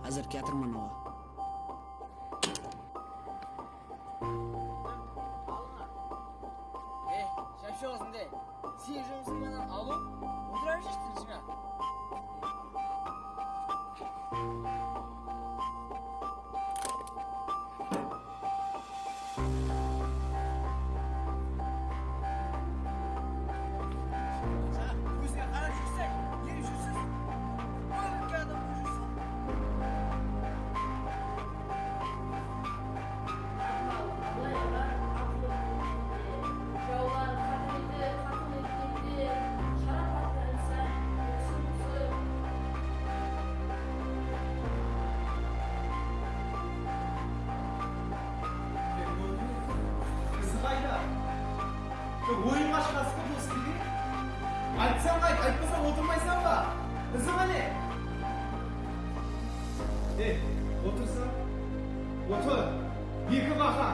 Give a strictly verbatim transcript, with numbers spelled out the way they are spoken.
Házir kiyatırman oǵan. Ey, shapshı bolsın de. Sen jumısıń menen alıw, otıra bershi tinshime. Ózine qarap júrseń, ne júrsiz? Ózge adam júrsin. Jawlar qatıldı, qatıl etkende, sharapatlı insan, óksip-óksip. Qızıq ayda. Oyınǵa shıǵasız ba, dos, bege? Aytsań ayt, aytpasań otırmaysań ba? Qızıq áne. Ey, otırsań. Otır. Eki baqa.